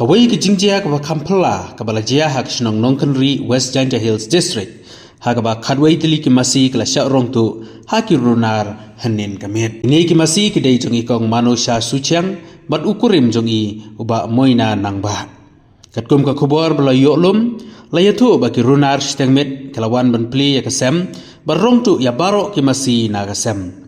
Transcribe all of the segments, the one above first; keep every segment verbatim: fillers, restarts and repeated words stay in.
Wei ka jingjia kaba kham phylla kaba la jia ha ka shnong Nongkynrih, West Jaintia Hills District, ha kaba khatwei tylli ki masi ki la shah rong tuh ha ki runar hynnin ka miet. Kine ki masi ki dei jong i kong Manosha Suchiang bad u kurim jong i u Bah Moina Nangbah. Katkum ka khubor ba la ïoh lum, la ïathuh ba ki runar shiteng miet ki la wan ban plie ïa ka sem bad rong tuh ïa baroh ki masi na ka sem.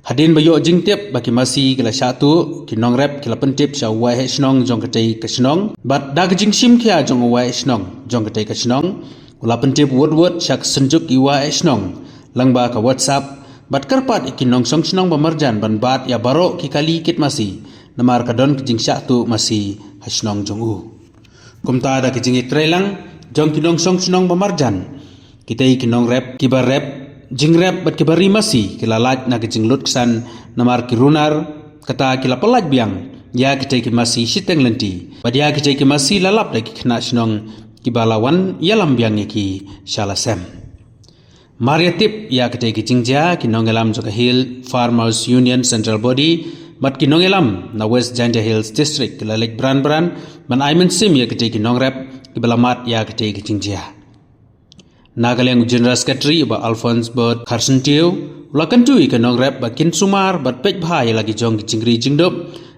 Hadien ba ïoh jingtip ba ki masi ki la shah tuh, ki nongrep ki la pyntip sha u waheh shnong jong katei ka shnong, bad da ka jingshim khia jong u waheh shnong jong katei ka shnong, u la pyntip wut wut sha ka synjuk i waheh shnong lyngba ka WhatsApp, bad kyrpad ïa ki nongshong shnong ba marjan ban bat ïa baroh ki kali kit masi, namar ka don ka jingshah tuh masi ha shnong jong u. Kumta da ka jingïatreilang jong ki nongshong shnong ba marjan, kitei ki nongrep, kiba rep, jingrep bad kiba ri masi ki la lait na ka jinglut ksan namar ki runar, kata ki la pyllait biang ïa kitei ki masi shiteng lynti bad ïa kitei ki masi la lap da ki khynnah shnong kiba la wan ïalam biang ïa ki sha la sem. Mar ïatip ïa kitei ki jingjia, ki nongïalam jong ka Hill Farmers Union Central Body bad ki nongïalam na West Jaintia Hills District ki la leit bran bran ban ai mynsiem ïa kitei ki nongrep kiba la mad ïa kitei ki jingjia. Na ka liang u General Secretary Bah Alphonse Bert Kharsyntiew u la kyntu ïa ki nongrep ba kin sumar bad peit bha ïa la ki jong ki jingri jingdup,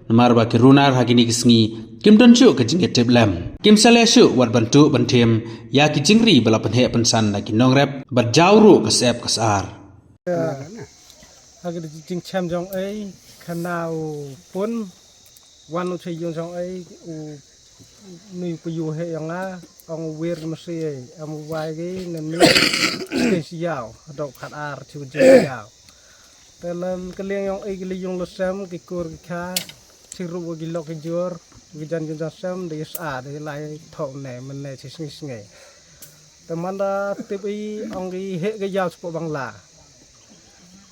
namar ba ki runar ha kine ki sngi kim don shuh ka jingïatip lem. Kim salia shuh wat ban tuh ban thiem ïa ki jingri ba la pynheh pynsan da ki nongrep bad jaw ruh ka sep ka sar. Ha ka jingchem jong ei, khana u pun wan u cha ïung jong ei, u nui pu yu he yong a, ong u wir ki masi ei, am u wai ki, nen mi, ki si yaw, dok khat ar, chu jing yaw. Te lem ka liang yong ei ki li yung lo sem, ki kur ki kha, chi ru ki lok ki jur, ki jan jun jan sem, de is a, de lai thok ne, men ne, chi sngi sngi. Te man da tip i, ong ki he ki yaw spo bang la.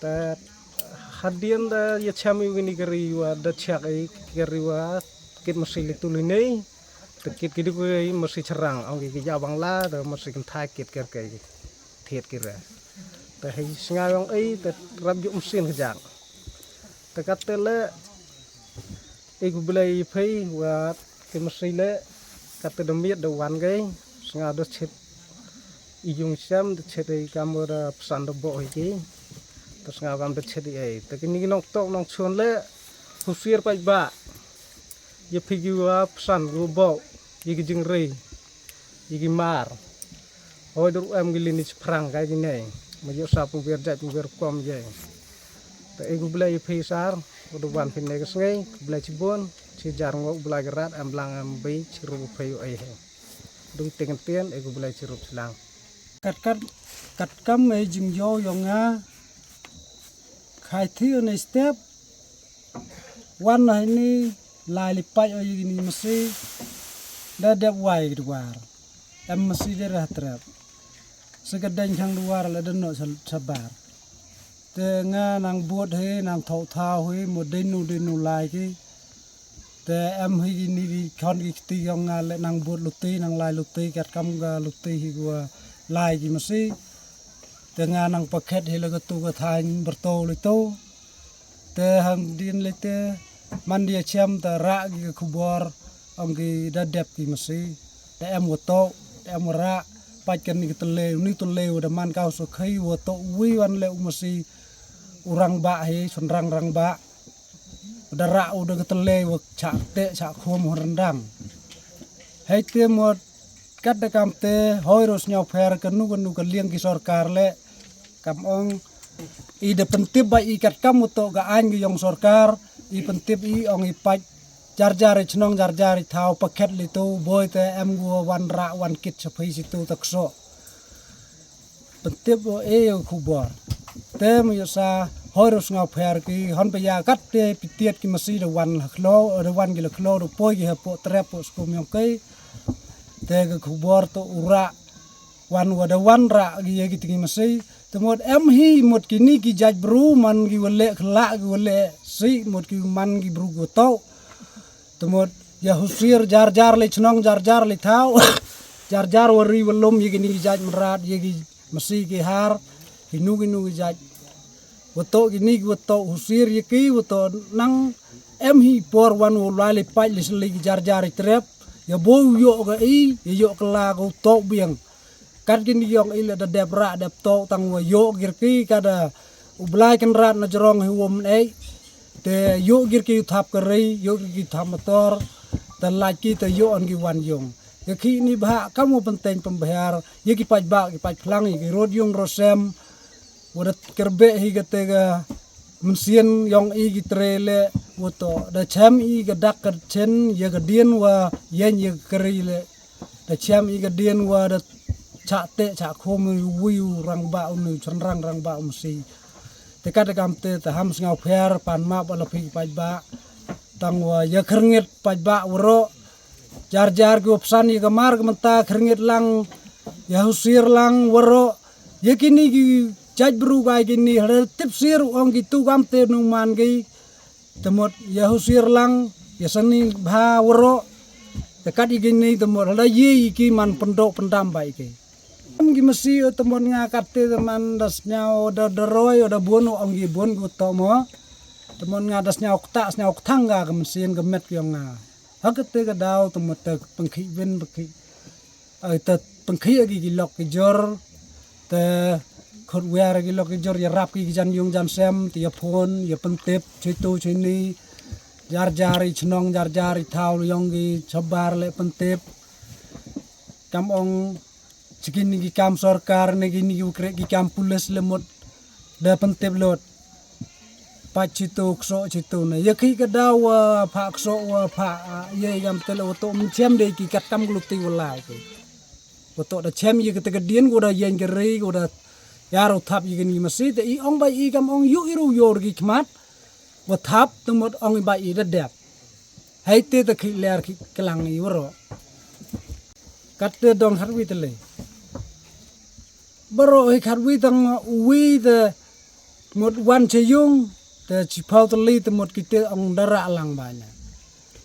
Te hadien da ïa chem i wini ka ri wa da chak i ka ri wa kit masi li tu li nei. Te kit ki du ki masi charang, ong ki ki yaw bang la, da masi kan thai kit ker ke thiet ki re. Te hei snga yong ei, te rap juk msin ka jak. Te kat te le, ei ku blei i phei, wa ki masi le, kat te da miet da wan gei, snga da chit i yung sem, da chit i kam da psan da bo hi ki, te snga kam da chit i ei. Te ki ni ki nong tok nong chun le, husier pait ba, ïa phi ki wa psan gu bo, ïa ki jingri, ïa ki mar. Hoi dur em ki li ni chi phrang kai ki nei. Ma ïoh sa pung wer jait pung wer kom ye. Te ei ku blei phi sar, u du wan phi nei ka sngi, ku blei chi bun, chi jar ngok blei ka rat, em blang em bi, chi ru phi u ei he. Dung ting tien, ei ku blei chi rup chi lang. Kat kat, kat kam ei jing yo yong nga, khai thi on ei step, wan na hini, lai li pai o yini masi, da dep wai ki duar. Em masi de rah trep. Seka deng chang duar le deno sa, sabar. Te nga nang bot he, nang thok thau he, mo denu denu lai ki. Te em hi ki ni ki khon ki kti yong nga le nang bot luti, nang lai luti, kat kam ga luti hi gua lai ki masi. Te nga nang pakhet hi le ka tu ka thaiñ berto le tu. Te hang din le te man dia chem te ra ki ka khubor ong ki da dep ki masi. Te em wa to, te em wa ra, pait kan ni ki tele, ni tele wa da man kau so khai wa to wi wan le u masi u rang ba hi, son rang rang ba. Da ra u da ka tele wa cha te cha khom ho rendang. Hei te mo kat da kam te hoi ro sñiaw pher ka nu ka nu ka liang ki sorkar le kam ong i da pyntip ba i kat kam u to ka aiñ ka yong sorkar i pyntip i ong i pait jar jar i chnong jar jar i thaw pakhet li tu boi te em gu wan ra wan kit sa phai si tu tak so. Pyntip o e o khubor. Te mo yo sa hoi ro sngaw pher ki hon pa ya kat te pitiat ki masi da wan la khlo, da wan ki la khlo, da poi ki ha po trep po skum yong kai. Te ka khubor to u ra wan wa da wan ra ki ye ki tingi masi. Te mot em hi mot ki ni ki jait bru man ki wa le khla ki wa le si mot ki man ki bru go to. Te mot ya husir jar jar le chnong jar jar le thaw. Jar jar wa ri wa lum ye ki ni ki jait mrat ye ki masi ki har. Ki nu ki nu ki jait. Wa to ki ni ki wa to husir ye ki wa to nang em hi por wan wa lai le pait le sli ki jar jar i trep. Ya bo yoh ka i, ya yoh ka la ka u tok biang. Kat kini yong i le da dep ra dep tok tang wa yoh gir ki ka da u Blai Kynrad na jrong hi wom ei. Te yoh gir ki thap ka rei, yoh gir ki thap motor. Te laj ki te yoh an ki wan yong. Ya ki ni bha kam wa penteng pembahar, ya ki paj ba, ki paj phlang, ya ki rod yong rosem. Wa da kerbe hi ka te ka mensien yong i ki tre le, wa to da chem i ka dak ka chen, ya ka dien wa yen ya ka rei le. Da chem i ka dien wa da cha te cha khom u wi u rang ba u nu chen rang rang ba u msi. Te ka da kam te ta ham sngaw pher pan ma ba la phi paj ba. Tang wa ya kerngit paj ba wa ro. Jar jar ki opsan ya ka mar ka menta kerngit lang. Ya husir lang wa ro. Ya kini ki jaj bru ka kini hada tip sir ong ki tu kam te nu man ki. Temot ya husir lang, ya sani bha wa ro. Te kat i kini temot hada ye i ki man pendok pendam ba i ki. Am ki masi o temot nga kat te teman da snyaw da da roi o da bon o ong ki bon ku to mo. Temot nga da snyaw kta snyaw ktang ka ka masi ka met ki ong nga. Ha ka te ka daw temot te pengkhi win pengkhi. Ai te pengkhi agi ki lok ki jor. Te khot wer agi lok ki jor ya rap ki jan yung jan sem te ya phone ya pentip chitu chini. Jar jar i chnong jar jar i thaw yong ki chabar le pentip. Kam ong chikin ni ki kam sorkar ne ki ni ki ukre ki kam pulis le mot da pentip lot. Pach chitu kso chitu na ya ki ka daw wa pha kso wa pha ya yam te le wa to mchem de ki kat kam gluti wa lai ki. Wa to da chem ya ka te ka dien wa da yen ka rei wa da ya ro thap ya ki ni masi te i ong ba i kam ong yu i ru yor ki khmat. Wa thap temot ong i ba i da dep. Hai te ta khi ler khi klang i wa ro. Kat te dong khat wi te le. Baro hi khat wi tang wi te mut wan che yung te chi phau te li te mut ki te ong dara lang ba nya.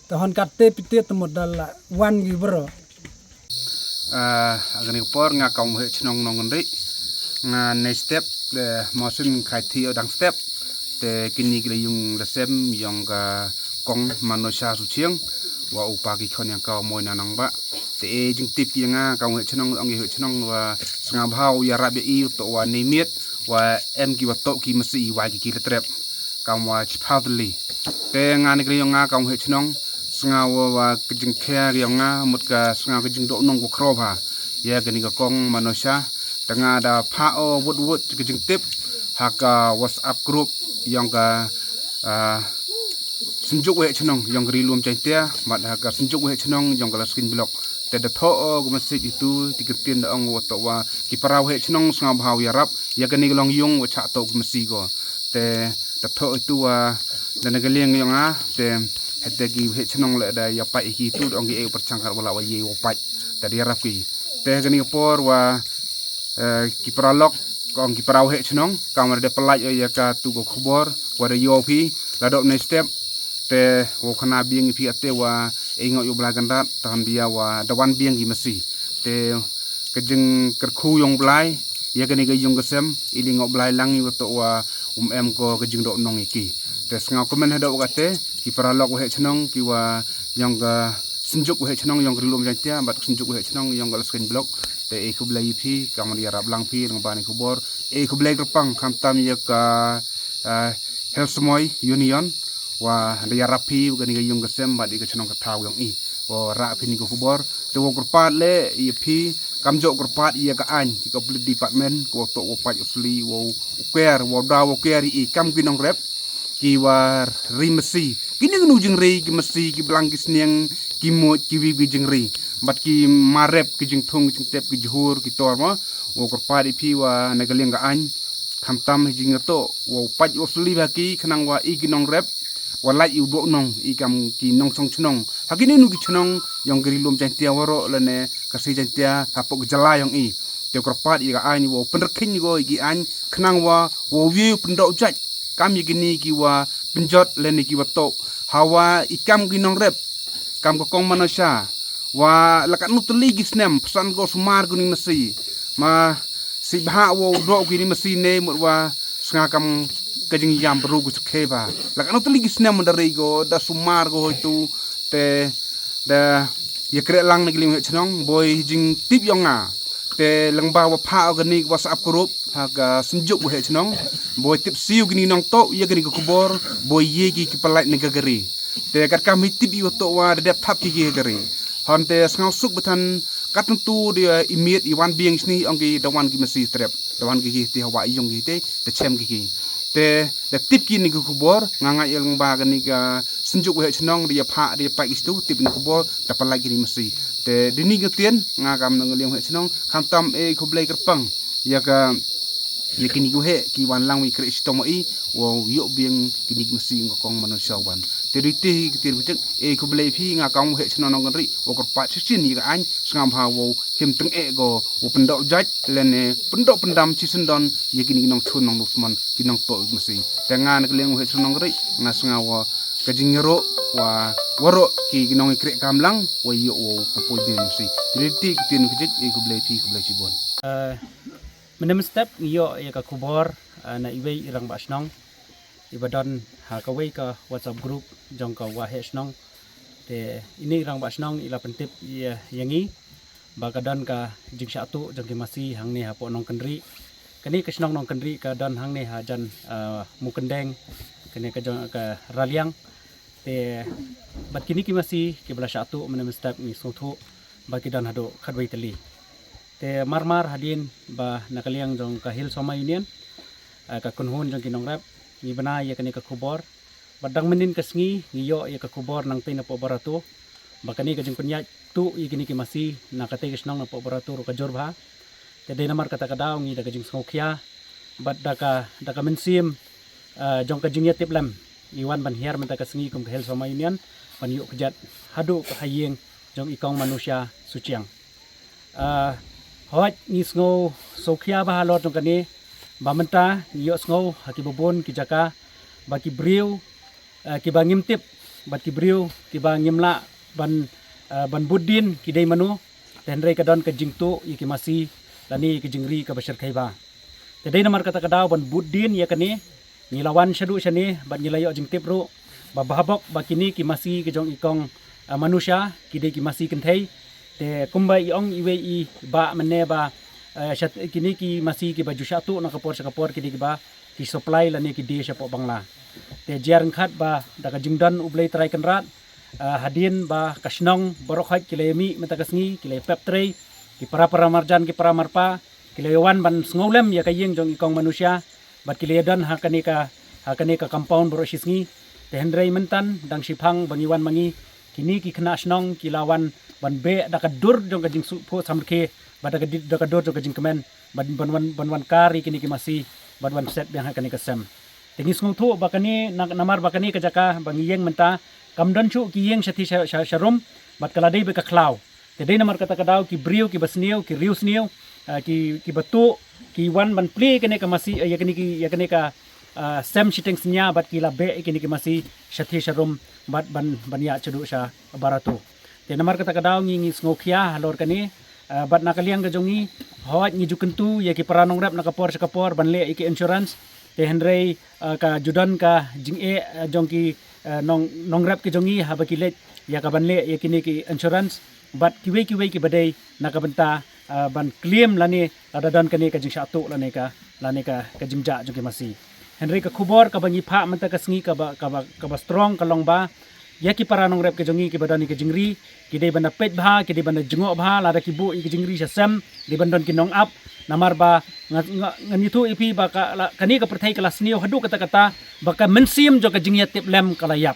Te hon kat te pi te te mut dala wan gi baro. Ah, agani ka por nga kong he chnong nong nri. Nga ne step le mosin khai thi o dang step. Te kini ki le yung le sem yong ka kong manusia suchiang. Wa upa ki khon yang ka moi na nang ba. Te e jingtip ki nga kong he chnong ong he chnong wa sngabhau ya rap ya i to wa ne miet wa em ki wa to ki masi i wa ki ki le trep. Kam wa chi phau te li. Te nga ne kri yong nga kam he chnong snga wa wa ka jingkhia yong nga mut ka snga ka jingdok nong ko khro bha. Ya kani ka kong manusia te nga da pha o wut wut ka jingtip ha ka WhatsApp group yong ka ah, Synjuk Waheh Chnong yong ka Ri Lum Jaintia mat ha ka Synjuk Waheh Chnong yong ka Laskin Block. Te da thoh o ka message itu ti ka tin da ong wa to wa ki para waheh chnong sngabhau ya rap ya kani ka long yung wa chah to ka masi ko. Te da thoh itu wa da na ka liang yong a te hete ki waheh chnong le da ya pai ki itu da ong ki e perchang kar wala wa ye wa pai. Te da ya rap ki. Te kani ka por wa eh, ki para lok kong ki para waheh chnong kam wa da pelaj ya ka tu ko khubor wa da yo phi la dok ne step. Te wo khana biang phi ate wa e ngok yo blai gandat tahan bia wa da wan biang ki masi. Te ka jing kerkhu yong blai ya kani ka yung ka sem ili ngok blai lang i wa to wa um em ko ka jing dok nong iki. Te sngaw komen ha dok wa te ki para lok waheh chnong ki wa yong ka Synjuk Waheh Chnong yong ka Ri Lum Jaintia bat ka Synjuk Waheh Chnong yong ka Laskin Block. Te e khublei phi kam wa ya rap lang phi lang ba ni khubor. E khublei kerpang khamtam ya ka ah, Hel Smoi Union wa da ya rap phi ka ni ka yung ka sem bat i ka chnong ka thaw yong i. Wa rap phi ni ka khubor te wa kerpat le ya phi kam jok kerpat ya ka ain ki ka police department ko to wa paj u sli wa u ker wa da wa ker i kam ki nong rep ki wa ri masi ki ning nu jingri ki masi ki blang ki sniang ki moj ki wi ki jingri bat ki marep ki jingthung ki jingtep ki jhur ki tor ma wa kerpat i phi wa na ka liang ka ain khamtam hi jing to wa u paj wa sli ba ki khnang wa i ki nong rep wa laj i u dok nong i kam ki nong chong chnong ha ki ni nu ki chnong yong ka Ri Lum Jaintia wa ro la ne ka si Jaintia ha pok jala yong i te kerpat i ka ain wa u penrkhin ko i ki ain khnang wa wa u wi u pendok jaj kam ya ki ni ki wa penjot le ne ki wa to ha wa i kam ki nong rep kam ka kong manusia wa la ka nu te li ki snem psan ko sumar ko ni masi ma si bha wa u dok ki ni masi ne mut wa snga kam ka jing yam bru ko se khe ba la ka nu te li ki snem da ri ko da sumar ko hoitu te da Ïa kren lang na ka liang u heh chnong, boi jingtip ïong nga. Te lang ba wa pha o kani wa sap kurup ha ka synjuk u heh chnong, boi tip siu kini nong to ïa kini ka khubor, boi ye ki ki palai na ka gari. Te kat kam hi tip i wa to wa da dep thap ki ki gari. Hon te sngaw suk bthan kat tu de i miet i wan biang sni ong ki da wan ki masi trep, da wan ki ki te hawa i ïong ki te, te chem ki ki. Te da tip ki ni ka khubor, nga nga ïa lang ba kani ka synjuk u heh chnong, de ïa pha, de ïa pai ki stu, tip ni khubor, da palai kini masi. Te dini ka tien, nga kam na nga liang u heh chnong, kham tam e khublei kyrpang. Ïa ka, ïa kini u heh, ki wan lang wi kre shitom i, wa ïoh biang kini masi nga kong mano shawan. Te di ti ki tien u chek, e khublei phi nga kam u heh chnong nong kan ri, wa kyrpad shishin ïa ka ain, sngam ha wa him teng e go, wa pyndok jait, lene pyndok pyndam shishin don, ïa kini ki nong chun nong lusman, ki nong to masi. Te nga na ka liang u heh chnong nong kan ri, nga sngaw wa ka jingïaroh, wa, waroh ki, ki nong i kre kam lang, wa ïoh wa pupoi biang masi. Jadi ti ki tien ki jek, e khublei phi, khublei shibun. Eh, mynne mynstep ngi ïoh ïa ka khubor, eh, na iwei i rangbah shnong, i ba don ha kawei ka WhatsApp group jong ka wa heh shnong. Te ini i rangbah shnong i la pyntip ïa, ïa ngi ba ka don ka jingshah tuh jong ki masi hangne hapoh Nongkynrih. Kane ka shnong Nongkynrih ka don hangne hajan, eh, Mukendeng, kane ka jong ka Raliang. Te bad kini ki masi ki ba la shah tuh mynne mynstep ngi sngewthuh ba ki don haduh khatwei tylli. Te marmar hadien ba na ka liang jong ka Hill Sohma Union, eh, ka kynhun jong ki nongrep, ngi bna ïa kane ka khubor. Bad dang mynnin ka sngi ngi ïoh ïa ka khubor nangtei napoh Barato ba kane ka jingpynïaid tuh ïa kini ki masi na katei ka shnong napoh Barato ruh ka jur bha. Te dei namar kata ka daw ngi da ka jingsngewkhia bad da ka, da ka mynsiem, eh, jong ka jingïatiplem, ngi wan ban hiar mynta ka sngi kum ka Hill Sohma Union ban ïoh kjat haduh ka ha ïing jong i kong Manusha Suchiang. Ah, hooid ngi sngew sngewkhia bha halor jong kane, ba mynta ngi ïohsngew ha ki babun ki jaka ba ki briew, eh, ki ba ngim tip, bad ki briew ki ba ngim lah ban, eh, ban bud dien ki dei mano. Te hynrei ka don ka jingtuh ïa ki masi lane ïa ki jingri ka ba shyrkhei bha. Te dei namar kata ka daw ban bud dien ïa kane, ngi la wan shaduh shane bad ngi la ïoh jingtip ruh ba bha bok ba kini ki masi ki jong i kong, eh, Manusha ki dei ki masi kynthei. Te kumba i ong iwei i bah mynne ba, eh, shat-, kini ki masi ki ba ju shah tuh na ka por sha ka por ki dei ki ba ki supply lane ki die shapoh Bangla. Te jia ryngkhat ba da ka jingdon U Blei Trai Kynrad, eh, hadien ba ka shnong baroh hooid ki la ïa mih mynta ka sngi, ki la ïa pep trei, ki para para marjan, ki para marpa, ki la ïa wan ban sngewlem ïa ka ïing jong i kong Manusha, bad ki la ïa don ha kane ka, ha kane ka compound baroh shi sngi. Te hynrei mynta dang shiphang ba ngi wan ma ngi, kini ki khynnah shnong ki la wan ban beh da ka dur jong ka jingsngewphuh samrkhie, bad da ka di-, da ka dur jong ka jingkmen, ban, ban wan, ban wan kari kini ki masi, ban wan set biang ha kane ka sem. Te ngi sngewthuh ba kane, na-, namar ba kane ka jaka ba ngi ïeng mynta kam don shuh ki ïeng shathie sha, sha, sharum, bad ka la dei bad ka khlaw. Te dei namar kata ka daw ki briew ki ba sniew, ki riew sniew, ah, ki, ki ba tuh, ki wan ban plie kane ka masi, eh, ïa kane ki, ïa kane ka, ah, sem shiteng synñia bad ki la beh ïa kane ki masi shathie sharum bad ban, ban ïa shaduh sha Barato. Te namar kata ka daw ngi, ngi sngewkhia halor kane, ah, bad na ka liang ka jong ngi, hooid ngi ju kyntu ïa ki para nongrep na ka por sha ka por ban leh ïa ki insurance. Te hynrei, ah, ka ju don ka jingeh, ah, jong ki, ah, nong, nongrep ki jong ngi haba ki leit ïa ka ban leh ïa kine ki insurance. Bad kiwei kiwei ki ba dei na ka bynta, ah, ban claim lane lada don kane ka jingshah tuh lane ka, lane ka, ka jingjah jong ki masi. Hynrei ka khubor ka ba ngi phah mynta ka sngi ka ba, ka ba, ka ba strong ka long ba ïa ki para nongrep ki jong ngi ki ba don ïa ki jingri, ki dei ban da peit bha, ki dei ban da jngoh bha, lada ki buh ïa ki jingri sha sem, dei ban don ki nongap, namar ba nga, nga, ngan ïathuh ïa phi ba ka la, kane ka pyrthei ka la sniew haduh katta katta, ba ka mynsiem jong ka jingïatiplem ka la ïap.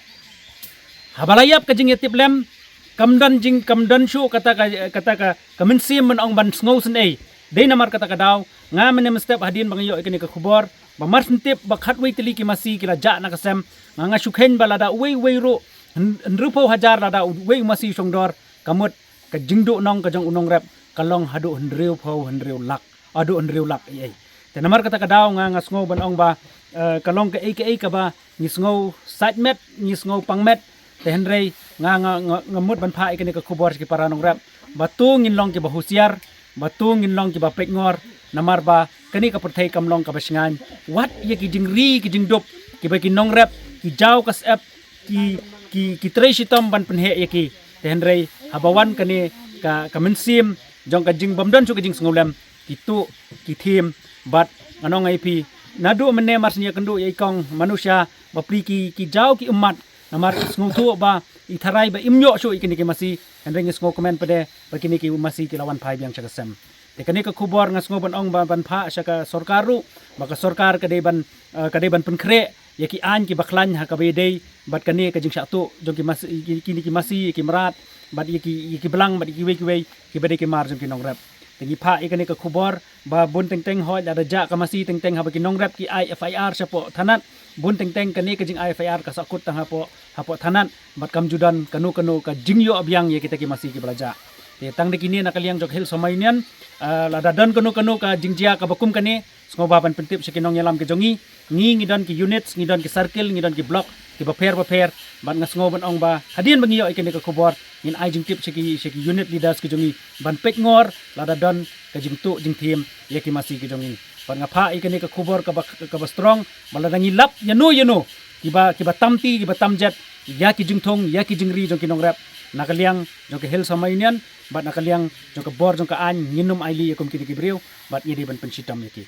Haba la ïap ka jingïatiplem, kam don jing, kam don shuh kata ka, kata ka, ka mynsiem ban ong ban sngewsynei. Dei namar kata ka daw, nga mynne mynstep hadien ba nga ïoh ïa kane ka khubor, ba mar shen tip ba khatwei tylli ki masi ki la jah na ka sem, nga, nga shu kheiñ ba lada uwei uwei ruh, hyn-, hynriewphew hajar lada uwei u masi u shong dor, ka mut ka jingduhnong ka jong u nongrep ka long haduh hynriewphew, hynriew lak, haduh hynriew lak ei ei. Te namar kata ka daw nga, nga sngew ban ong ba, eh, ka long kaei kaei kaba ngi sngew sait met, ngi sngew pang met. Te hynrei nga, nga, nga, nga mut ban phah ïa kane ka khubor sha ki para nongrep ba to ngin long ki ba husiar, ba to ngin long ki ba peit ngor, namar ba kane ka pyrthei kam long ka ba shngaiñ. Wat ïa ki jingri ki jingdup ki ba ki nongrep ki jaw ka syep, ki, ki, ki trei shitom ban pynheh ïa ki. Te hynrei haba wan kane ka, ka mynsiem jong ka jingbym don shuh ka jingsngewlem, ki tuh, ki thiem, bad ngan ong ïa phi, naduh mynne mar shen ïakynduh ïa i kong Manusha, bapli ki, ki jaw ki ummat, namar sngewthuh ba i tharai ba im ïoh shuh ïa kine ki masi, hynrei ngi sngewkmen pat de ba kine ki masi ki la wan phai biang sha ka sem. Te kane ka khubor nga sngew ban ong ba ban phah sha ka sorkar ruh, ba ka sorkar ka dei ban, eh, ka dei ban pynkhreh ïa ki aiñ kiba khlaiñ ha kaba ïadei bad kane ka jingshah tuh jong ki masi, ki, kine ki masi, ïa ki mrad, bad ïa ki, ïa ki blang, bad ïa kiwei kiwei kiba dei ki mar jong ki nongrep. Te ngi phah ïa kane ka khubor ba bun teng teng, hooid, lada jah ka masi teng teng haba ki nongrep ki ai F I R shapoh thanat, bun teng teng kane ka jingai F I R ka sahkut tang hapoh, hapoh thanat, bad kam ju don kano kano ka jingïoh biang ïa kita ki masi kiba la jah. Te tang da kine na ka liang jong ka Hill Samay Union, ah, lada don kano kano ka jingjia kaba kum kane, sngewbha ban pyntip sha ki nongïalam ki jong ngi. Ngi, ngi don ki units, ngi don ki circle, ngi don ki block kiba pher bapher, bad nga sngew ban ong ba hadien ba ngi ïoh ïa kane ka khubor, ngin ai jingtip sha ki, sha ki unit leaders ki jong ngi ban peitngor lada don ka jingtuh jingthiem ïa ki masi ki jong ngi. Bad nga phah ïa kane ka khubor kaba, kaba strong, ba lada ngi lap ïano ïano kiba, kiba tam ti, kiba tam jet ïa ki jingthung, ïa ki jingri jong ki nongrep, na ka liang jong ka Hill Samay Union bad na ka liang jong ka bor jong ka aiñ, ngin ym ailad ïa kum kine ki briew, bad ngi dei ban pynshitom ïa ki.